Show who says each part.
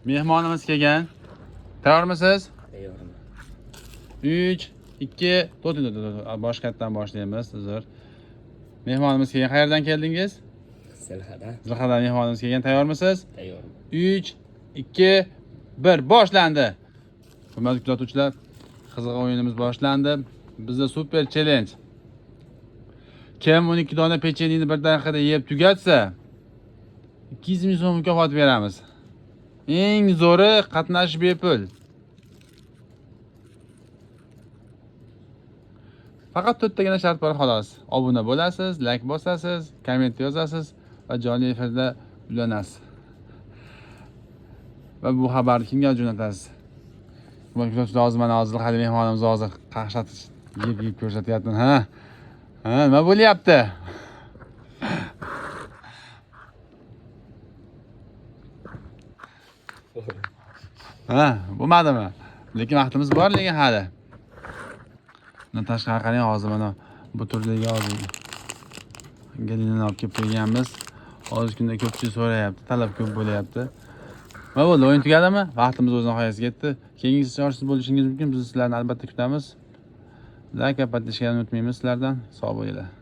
Speaker 1: Mehmonimiz kelgan. Tayyormisiz?
Speaker 2: Tayyorman.
Speaker 1: 3 2 4. Boshqatdan boshlaymiz, uzr. Mehmonimiz kelgan. Qayerdan keldingiz?
Speaker 2: Zelixadan.
Speaker 1: Zelixadan mehmonimiz kelgan. Tayyormisiz?
Speaker 2: Tayyorman.
Speaker 1: 3 2 1 boshlandi. Hurmatli kuzatuvchilar, qiziq o'yinimiz boshlandi. Bizda super challenge. Kim 12 dona pechenini bir daqiqada yeb tugatsa, 200 ming so'm mukofot beramiz. Eng zo'ri qatnashish bepul. Faqat to'rttagina shart bor xolos. Obuna bo'lasiz, like bosasiz, komment yozasiz va jonli efirda ulanasiz. Va bu xabarni kimga jo'natasiz? Hurmatli kuzatuvchilar, hozir mana hozir hali mehmonimiz hozir qaqshatib yeb yeb ko'rsatyapti. Ha? Ha, nima bo'lyapti? Ha, bo'lmadimi? Lekin vaqtimiz bor lekin hali. Bundan tashqari qarang, hozir mana bu turdagi hozir galinani olib kelib qo'yganmiz. Hozirgi kunda ko'pchilik so'rayapti, talab ko'p bo'lyapti. Nima bo'ldi? O'yin tugadimi? Vaqtimiz o'z nihoyasiga yetdi. Keyingi siz bo'lishingiz mumkin. Biz sizlarni albatta kutamiz. Like va подписка unutmaymiz sizlardan. Sog' bo'linglar.